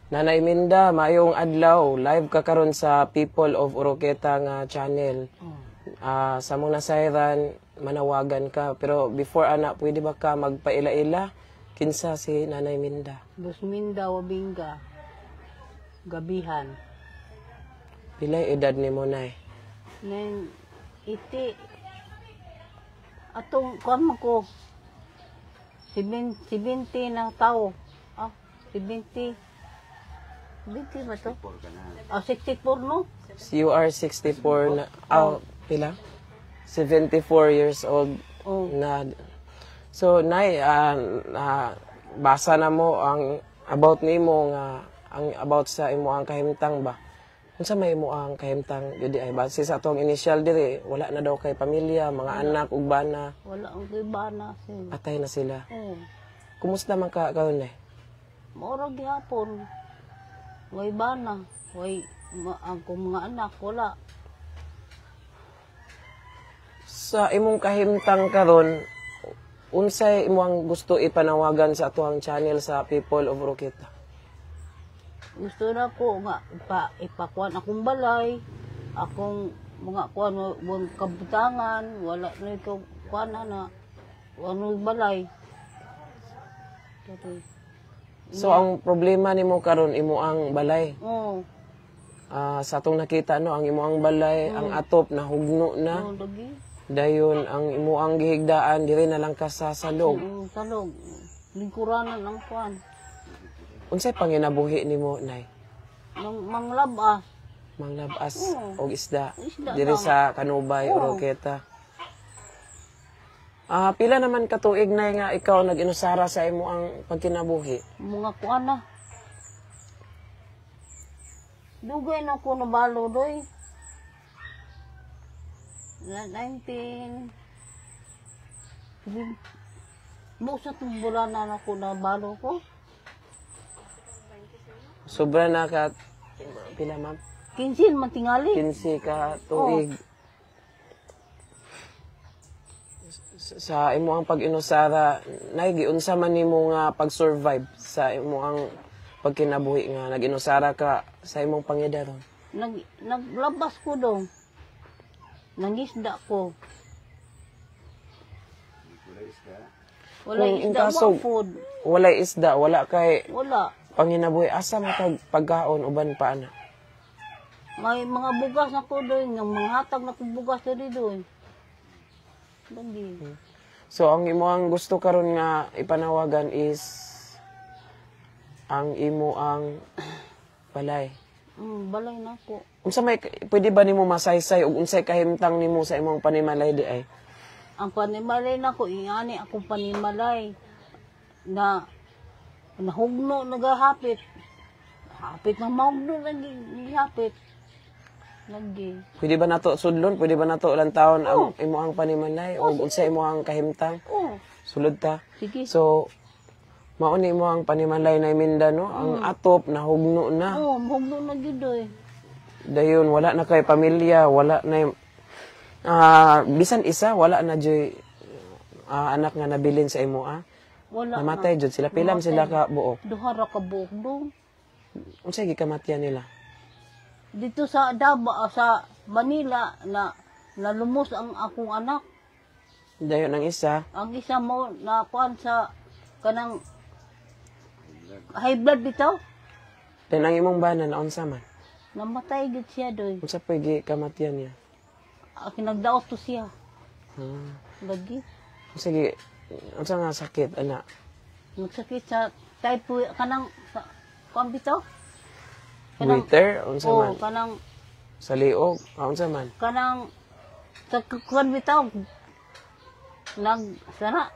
Nanay Minda, maayong adlaw. Live ka karon sa People of Oroquieta nga channel. Ah, sa mong nasayran, manawagan ka. Pero before ana, pwede ba ka magpaila-ila? Kinsa si Nanay Minda? Lusminda Wabinga. Gabihan. Pilay edad nimo, Nay? Nen iti atong kuan man ko 70 na tao. Ah, 70. 70 ba to? Ah, 64, no? You are 64 na, ah, pila? 74 years old Oh. na. So, Nay, basa na mo ang about nimo nga ang about sa imo ang kahimtang ba? Unsa may imo ang kahimtang yun ay base sa atong initial diri, wala na daw kay pamilya, mga anak ug bana? Wala ang bana sir. Patay na sila. Oh. Kumusta man ka karon, Nay? Mora gihapon. Way bana, way ang kong mga anak wala. Sa imong kahimtang karon, unsay imo ang gusto ipanawagan sa atoang channel sa People of Oroquieta? Gusto na ko nga ipakuan akong balay, akong mga kuan wang kabutangan, wala na ito kuan na na, wala balay. Tutoy. So ang problema nimo karon, imo ang balay. Oo. Ah, sa atong nakita, no, ang imo ang balay, ang atop nahugno na. Oo, lagi. Dayon ang imo ang gihigdaan diri na lang ka sa salog. Oo, salog. Lingkuranan ang kuan. Unsay panginabuhi nimo, Nay? Nang manglabas. Manglabas Oo. og isda Isda diri lang. sa Kanubay, Oo. Oroquieta. Ah, pila naman katuig na nga ikaw nag-inusara sa imo ang pagkinabuhi? Mga kuan na. Dugay na ko nabalo doy. Na 19 Busa itong bulan na ako nabalo ko. Sobra na ka pila, ma'am? 15 man tingali. 15 ka tuig. Sa imo ang pag-inusara, nay, giunsa man nimo nga pag-survive sa imo ang pagkinabuhi nga nag-inusara ka sa imong pangidaron? Naglabas ko dong. Nangisda ko. Wala Kung in isda, kaso- wa food. Walay isda, wala kay Wala. panginabuhi, asa man kag pagkaon uban pa ana? May mga bugas na ko doon, yung mga hatag na ko bugas diri doon. Lagi. So ang imo ang gusto karon nga ipanawagan is ang imo ang balay. Balay na ko. Unsa may pwede ba nimo masaysay ug unsay kahimtang nimo sa imong panimalay di ay? Ang panimalay na ko, iani akong panimalay na nahugno nagahapit. Hapit na mahugno lagi gihapit. Lagi. Pwede ba nato sudlon? Pwede ba nato lantawon ang imo ang panimalay ug unsa imo ang kahimtang? Oh, Sulod ta. Sige. So mao ni imo ang panimalay na Minda, no? Ang atop nahugno na. Oh, mahugno na gyud oy. Dayon wala na kay pamilya, wala na bisan isa wala na joy anak nga nabilin sa imo ah. Wala. Namatay jud sila. Pila man sila ka buok? Duha ra ka buok dong. Unsay gikamatyan nila? Dito sa Davao, sa Manila na nalumos ang akong anak. Dayon ang isa? Ang isa mo na kuan sa kanang high blood bitaw. Dayon ang imong bana, naunsa man? Namatay gid siya doy. Unsa pa gikamatyan niya? Ah, kinagdaot to siya. Ah. Lagi. Sige, unsa nga sakit ana? Nagsakit sa typhoid kanang sa kuan bitaw. Kanang Waiter, unsa oh, man? Kanang Sa liog, unsa man? Kanang sa kuan bitaw. Nag sana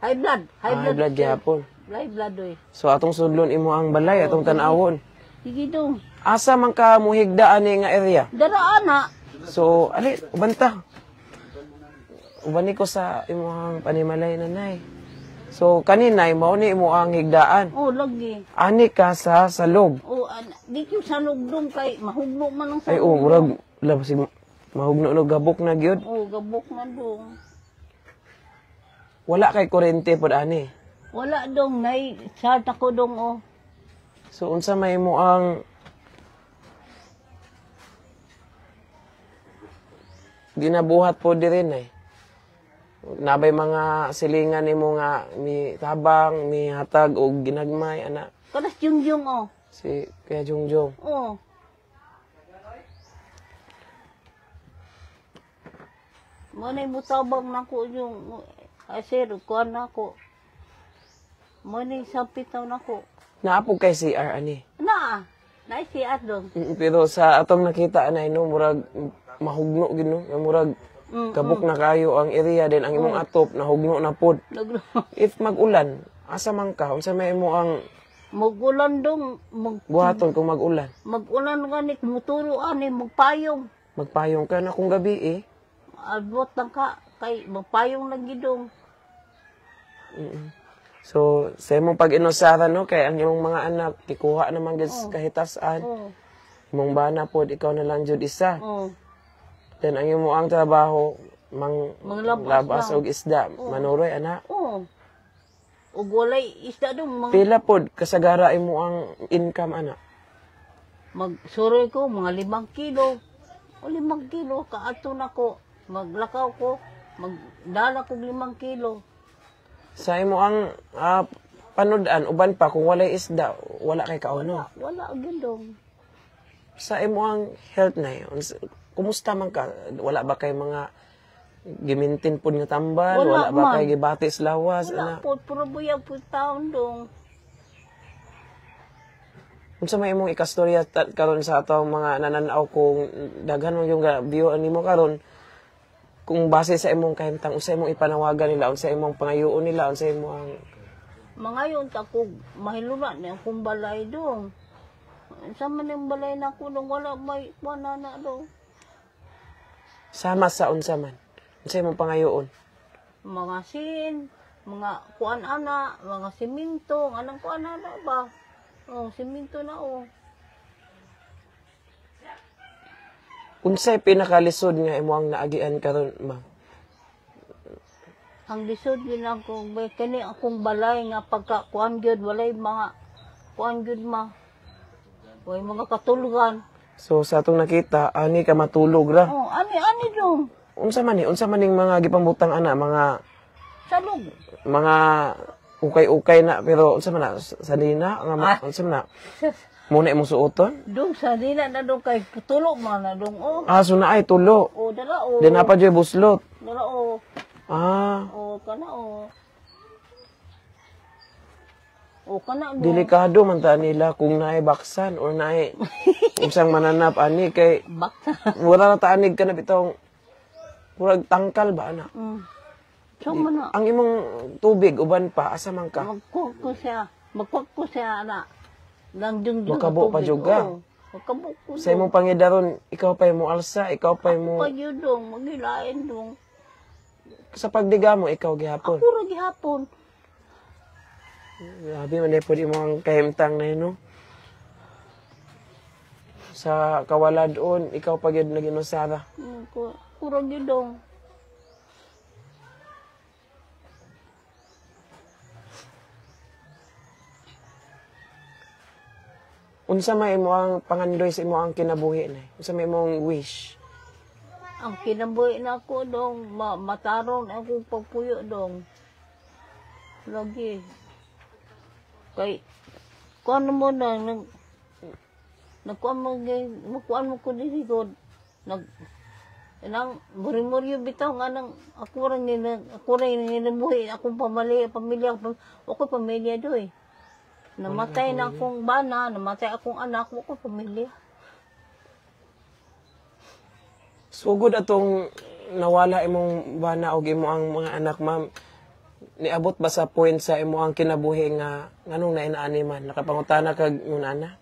high blood, high Ah, high blood. Blood gihapon. High blood doy. So atong sudlon imo ang balay, atong tan-awon. Sige dong. Asa man ka muhigda ani nga area? Dara ana. So, ali, uban ta. Uban ko sa imong panimalay, nanay. So, kaninay, mao ni imo ang higdaan. Oh, lagi. Ani ka sa salog. Oh, an, di ko sa lugdong kay mahugno man ang Ay, oh, murag, labas, mahugno no, gabok na gyud. Oh, gabok na dong. Wala kay kuryente pod ani. Wala dong, nay chart ako dong oh. So unsa may imo ang ginabuhat po diri, Nay? Nabay mga silingan nimo nga mi tabang, mi hatag og ginagmay ana? Kanas jungjung oh. Si Kuya Jungjong. Oh. Mo na mutabang nako yung ay sir, kuan nako. Mo na sapitaw nako. Naapog kay CR ani? Na, na si dong. Pero sa atong nakita na, no, murag mahugno gid, no, nga murag gabok na kayo ang area din, ang imong atop nahugno na pod. If mag-ulan, asa man ka? Unsa may imo ang Magulan dong, mag buhaton kung mag-ulan? Magulan ganit muturo ani magpayong. Magpayong ka na kung gabi eh. Abot lang ka kay magpayong lang gidong. So, sa imong pag-inusara, no, kay ang imong mga anak gikuha naman gid sa kahitasan. Imong bana pod, ikaw na lang jud isa. Then ang imo ang trabaho mang Manglabas labas lang. og isda, manuroy ana. Oh. Ug walay isda dong mang, Pila pod kasagara imo ang income ana? Magsuroy ko mga 5 kilo. O 5 kilo kaato nako, maglakaw ko, magdala kog 5 kilo. Sa imo ang panud-an uban pa, kung walay isda, wala kay kauno? Wala gyud dong. Sa imo ang health na yun, kumusta man ka? Wala ba kay mga gimintin pod nga tambal? Wala Wala ba man. kay gibati sa lawas Wala ana? po, puro buyag po taon dong. Unsa may imong ikastorya karon sa atong mga nananaw, kung daghan man yung view animo karon, kung base sa imong kahimtang, unsa imong ipanawagan nila, unsa imong pangayoon nila, unsa imong ang Mangayon ta ko mahiluna ni akong balay dong. Sa man ang balay na ko dong, wala may kuan na dong. Sama sa unsa man, unsa imong pangayoon? Mga sin, mga kuan ana, mga simento, anang kuan ana ba? Oh, simento na oh. Unsay pinakalisod nga imo ang naagian karon, ma'am? Ang lisod yun ako, may kani akong balay nga pagka kuan gyud, walay mga kuan gyud ma. Walay mga katulugan. So sa atong nakita, ani ka matulog ra? Oh, ani ani dong. Unsa man ni, unsa man ning mga gipambutang ana, mga Salog. mga ukay-ukay na, pero unsa man na, salina nga unsa man na muna imong suoton? Dong sa dina na dong kay tulo man na dong oh. Ah, so naay tulo. Oh, dala oh. Then napa joy buslot. Dala oh. Oh, kana oh. Oh, kana dong. Delikado man ta nila kung naay baksan or naay unsang mananap ani kay Baksa. mura na taanig ka na bitong murag tangkal ba ana. So man na. Ang imong tubig uban pa, asa man ka? Magkuha ko siya. Magkuha ko siya na. Lang yung Makabo pa jud ka? Oh, makabo ko. Sa imong pangidaron, ikaw pa mo alsa, ikaw pa mo Pa yun dong, magilain dong. Sa pagdiga mo, ikaw gihapon? Ako ra gihapon. Grabe man pod imong kahimtang na yun, no? Sa kawaladon, ikaw pa gyud naginusara. Ako ra gyud dong. Unsa may imo ang pangandoy sa imo ang kinabuhi na? Unsa may imong wish? Ang kinabuhi na ako dong, mataron akong pagpuyo dong. Lagi. Kay, kuan mo na, nag, nagkuan mo, magkuan mo ko dili ko, nag, nang muri-muri bitaw nga nang ako ra nginabuhi akong pamilya pamilya ako pamilya doy. Namatay na akong bana, namatay akong anak, ako pamilya. Sugod atong nawala imong bana og imo ang mga anak, ma'am, niabot ba sa point sa imo ang kinabuhi nga nganong nainaani man? Nakapangutana kag ngunana?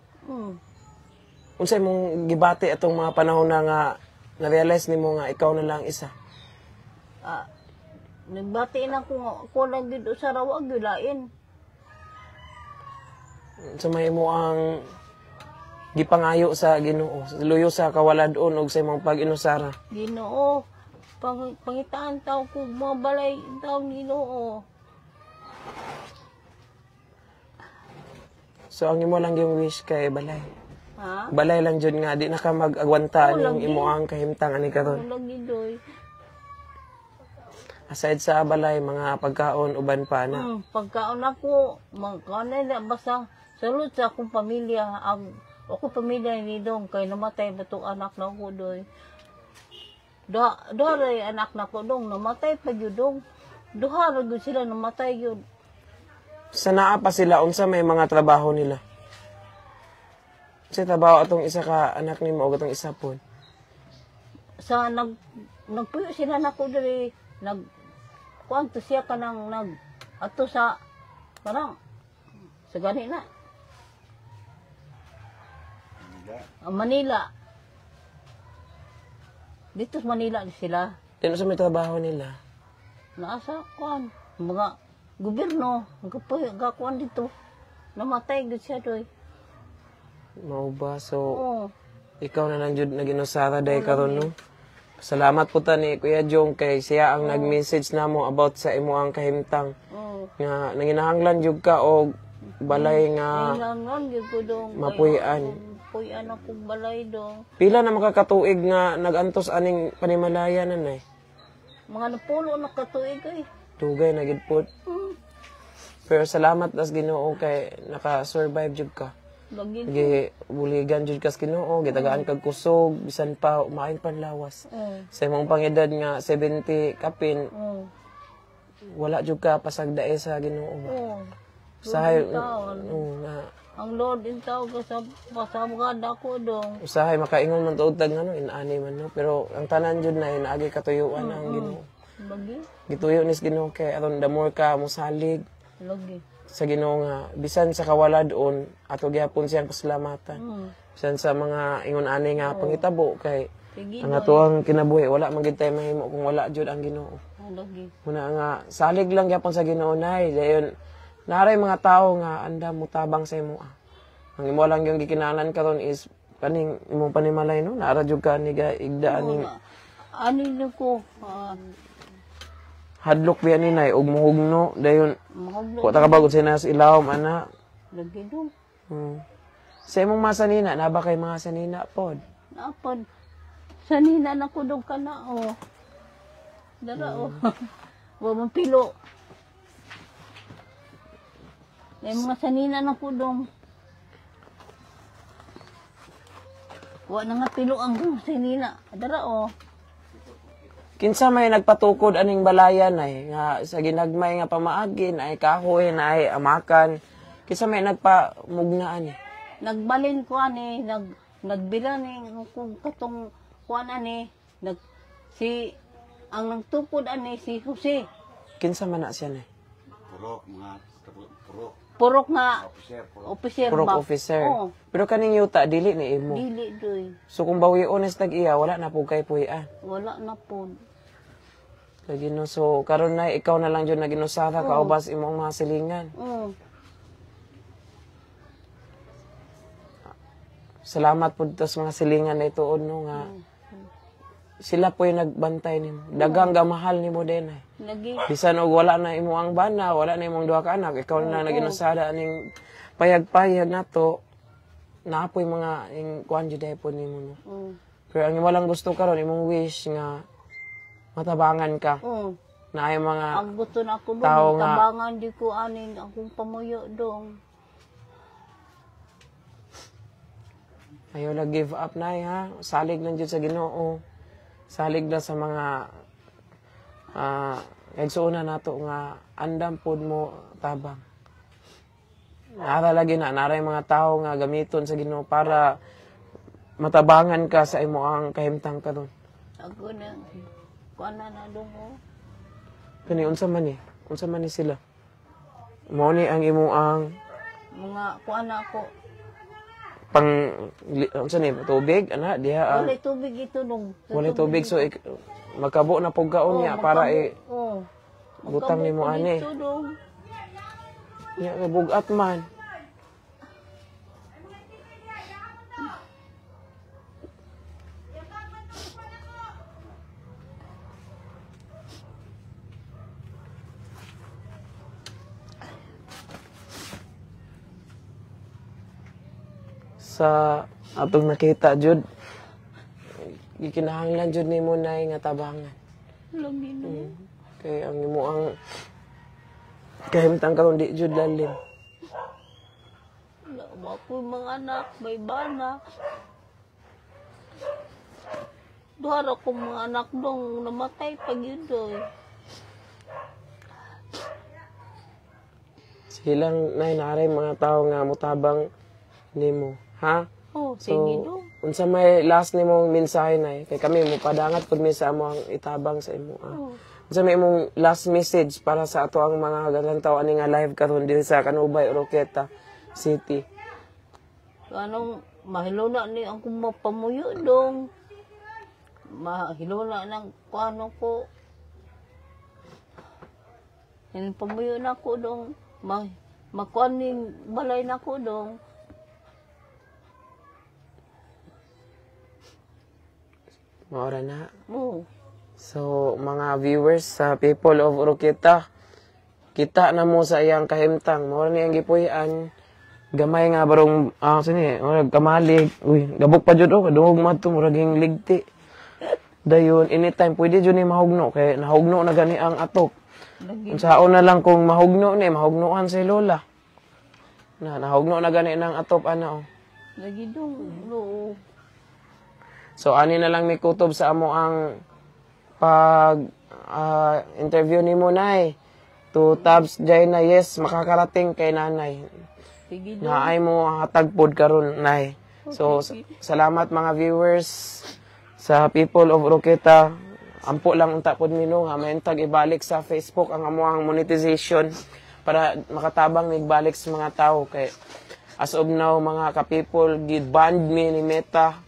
Unsa imong gibati atong mga panahon na nga na-realize nimo nga ikaw na lang isa? Ah, nagbati na ko nga ako lang gid sa rawa gyud lain. Sa may imo ang gipangayo sa Ginoo, luyo sa kawaladon og sa imong pag-inusara? Ginoo, pangitaan taw ko mga balay taw, Ginoo. So ang imo lang yung wish kay balay. Ha? Balay lang jud nga di na ka mag-agwanta Oo, ning lagi. imo ang kahimtang ani karon. Ang lagi, doy. Aside sa balay, mga pagkaon uban pa na. Pagkaon ako, magkaon na basta salud sa akong pamilya. Ang ako pamilya ni Dong kay namatay ba tong anak na ako, doy. Duha, duha ray anak na ko, dong, namatay pa gyud, dong. Duha ra gyud sila namatay gyud. Sa naa pa sila, unsa may mga trabaho nila? Sa trabaho atong isa ka anak nimo o atong isa pod? Sa nagpuyo sila nako diri, nag kuan to siya kanang nag ato sa parang sa gani na. Manila. Manila. Dito sa Manila sila. Din unsa may trabaho nila? Naasa kuan mga gobyerno nagpuyo gakuan dito. Namatay gud siya, doy. Mao ba? So Oo. Ikaw na lang jud naginusara day karon, no. Salamat po ta ni Kuya Jong kay siya ang nag-message namo about sa imo ang kahimtang Oo. nga nanginahanglan jud ka og balay nga Kailangan gyud ko, dong. mapuy-an. Puy-an akong balay, dong. Pila na makakatuig nga nagantos aning panimalaya, nanay? Mga napulo na katuig ay. Dugay na gid pod. Pero salamat tas Ginoo kay naka-survive jud ka. Lagi. Gi buligan jud kas Ginoo, gitagaan kag kusog bisan pa maayong panlawas. Sa imong pangedad nga 70 kapin, wala jud ka pasagdae sa Ginoo ba. Usahay Taon. Oo, nga Ang Lord in tao ka sa pasabgad ako, dong. Usahay makaingon man tuod tag ngano inaani man, no, pero ang tanan jud na inaagi katuyuan ang Ginoo. Lagi. Gituyo nis Ginoo kay aron the more ka mosalig Lagi. Sa Ginoo nga bisan sa kawaladon ato gihapon siyang pasalamatan. Bisan sa mga ingon ani nga pangitabo kay Sige. ang atoang kinabuhi, wala man gid tay mahimo kung wala jud ang Ginoo. Lagi. Muna nga salig lang gyapon sa Ginoo, nay. Dayon naray mga tawo nga andam mutabang sa imo. Ah. Ang imo lang yung gikinahanglan karon is kaning imong panimalay, no. Naara jud ka ni ga igda aning Ano ni ko? Ah, hadlok biya ni nay og muhugno dayon mahuglo. wa ta kabagod sa nas ilawom ana. Lagi, dong. Sa imong mga sanina, na ba kay mga sanina pod? Napad. Sanina na ko, dong, kana oh. Dara oh. Wa man pilo. May mga sanina na ko, dong. Wa na nga pilo ang sanina. Dara oh. Kinsa may nagpatukod aning balayan ay nga sa ginagmay nga pamaagi ay kahoy na ay amakan? Kinsa may nagpamugna ani? Nagbalin ko ani, nagbila ni kung katong kuan ani, nag si ang nagtukod ani si Jose. Kinsa man na siya nay? Purok, mga purok, Purok nga officer, purok. Officer Purok ba? Officer. Oo. Pero kaning yuta dili ni imo? Dili, doy. So kung bawion is tag iya, wala na po kay puy-an? Wala na po. Lagi, no. So karon na ikaw na lang jud na ginusara kaubas imong mga silingan. Oo. Salamat po dito sa mga silingan na ituon, no, nga sila po yung nagbantay nimo. Daghang gamahal nimo din ay. Lagi. Bisan og wala na imo ang bana, wala na imong duha ka anak, ikaw na naginusada aning payag-payag nato. Naapoy mga ing kuan jud po nimo, no. Oo. Pero ang imo lang gusto karon, imong wish nga matabangan ka Oo. Na ay mga Ang gusto na ako, dong, tao nga. Tabangan di ko aning akong pamuyo, dong. Ayaw lang give up na ha. Salig lang jud sa Ginoo. Salig lang sa mga kaigsuonan nato nga andam pod mo tabang. Nara lagi na naray mga tao nga gamiton sa Ginoo para matabangan ka sa imo ang kahimtang karon. Ako na kuan na na, dong oh. Kani unsa man ni? Unsa man ni sila? Mao ni ang imo ang Mga kuan na ako. Pang unsa ni, tubig ana diha ang Walay tubig ito, dong. Walay tubig, so magkabo na pug kaon niya para i Oo. butang nimo ani. Dito, dong. Nya kay bugat man. Sa atong nakita jud, gikinahanglan jud nimo, Nay, nga tabangan. Lagi na. Kay ang imo ang kahimtang karon di jud lalim. Wala mo ako mga anak, may bana. Duha ra ko mga anak dong namatay pag yun doy. Sige lang, Nay, naaray mga tao nga mutabang nimo, ha? Oh, So, sige dong. Unsa may last nimong mensahe, Nay? Kay kami mo padangat pud mi sa amo ang itabang sa imo. Ah. Oh. Unsa may imong last message para sa ato ang mga galantaw ani nga live karon diri sa Canubay, Oroquieta City? So, anong mahiluna ni ang kumapamuyo dong. Mahiluna ng kuano ko. Yung pamuyo na ko dong. Makuan ni balay na ko dong. Maora na. Oh. So, mga viewers sa people of Oroquieta, kita na mo sa iyang kahimtang. Mao ni ang gipuy-an. Gamay nga barong sini, murag kamalig. Uy, gabok pa jud oh, kadungog man to, murag hing ligti. Dayon anytime pwede jud ni mahugno kay nahugno na gani ang atok. Lagi. Unsaon na lang kung mahugno ni, mahugnoan si Lola. Na nahugno na gani nang atop ana oh. Lagi dong. No. So ani na lang mi kutob sa amo ang pag interview nimo, Nay. To Tabs Jaina, yes, makakarating kay nanay. Sige dong. Naay mo hatag pod karon, Nay. So salamat mga viewers sa people of Oroquieta. Ampo lang unta pod mi no nga mahintag ibalik sa Facebook ang amoang monetization para makatabang migbalik sa mga tao kay as of now, mga ka-people, gi-banned mi ni Meta.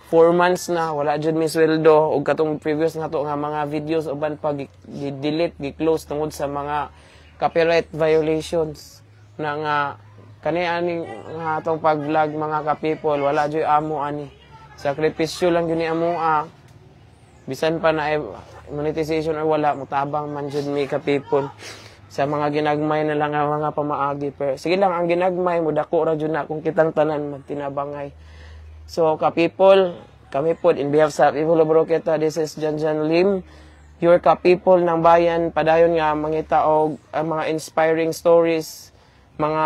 4 months na wala jud mi sweldo ug katong previous na to nga mga videos uban pa gi-delete, gi-close tungod sa mga copyright violations na nga kani aning nga atong pag-vlog, mga ka-people, wala jud amo ani, sakripisyo lang gyud ni amo ah. Bisan pa na monetization or wala, mutabang man jud mi, ka-people, sa mga ginagmay na lang nga mga pamaagi. Pero sige lang, ang ginagmay mo dako ra jud na kung kitang tanan magtinabangay. So, ka-people, kami po, in behalf sa people of Oroquieta, this is Janjan Lim, your ka-people ng bayan. Padayon nga mangita og ang mga inspiring stories, mga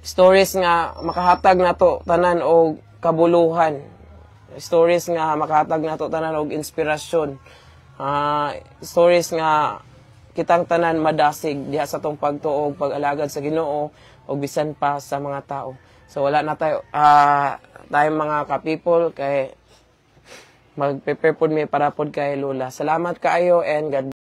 stories nga makahatag nato tanan og kabuluhan, stories nga makahatag nato tanan og inspirasyon, stories nga kitang tanan madasig diha sa tong pagtuo, pag-alagad sa Ginoo ug bisan pa sa mga tao. So wala na tayo tayo mga ka-people kay mag-prepare pod mi para pod kay Lola. Salamat kaayo and God